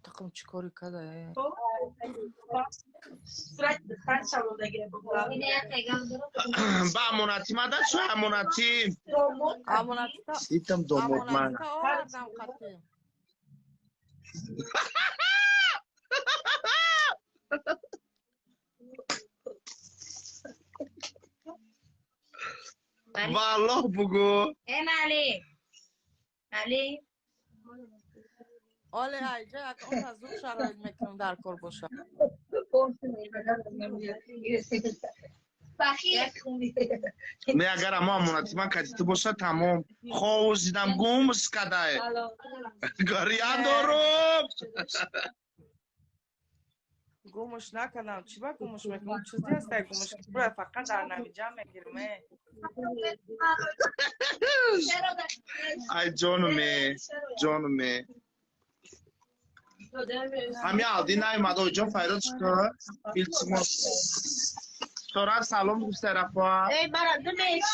Тақм чӣ кори када? Ба амонатӣ мада чӣ амонатӣ? Итам домод ман. Овардам қатӣ. Валлоҳ бугӯ. Али. Али. Оле айҷа як он аз зуд шароит мекунам дар кор бошам. Не, агар амо амонати ман кати ту боша, тамом. Ховузидам гумс кадае. Гория дорум. Гумуш накардам. Чӣ ба гумуш мекунам? Чизе ҳастай гумуш ки фақат дар навиҷа мегирем. Ай ҷонуме, ҷонуме. Ҳами алди наёмад, оҷон файрод шуд. Илтимос. Сора салом гуфта рафоа. Эй, мара думеш.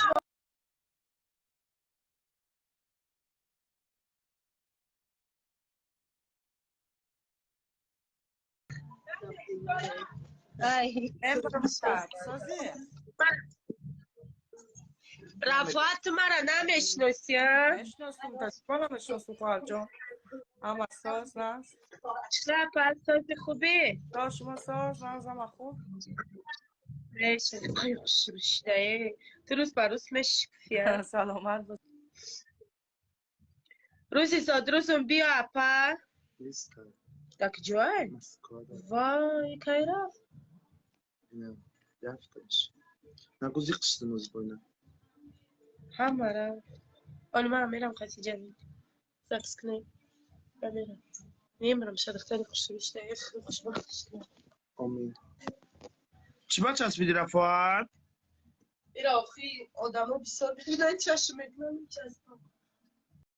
Рафоат, ту мара намешиносӣ, а? Мешиносум, та чӣ намешиносум, хоҳарҷон? Ҳама соз наст? Чӣ сози хубӣ? То шумо соз, наз, ҳама хуб? Ту рӯз ба рӯз мешикфӣ. Саломат бош. Рӯзи зодрӯзум биё, апа. Так ҷой? Вой, кай рафт? Ҳама рафт. Оли манам мерам қати ҷадид. Запис кунем. Мерам. Мемирам, ша духтари хушрӯ хушбахт шуда. Омин. Чӣ ба часпиди, Рафоат? Ира охи одамо бисёр бинан чашм мекунам, часпам.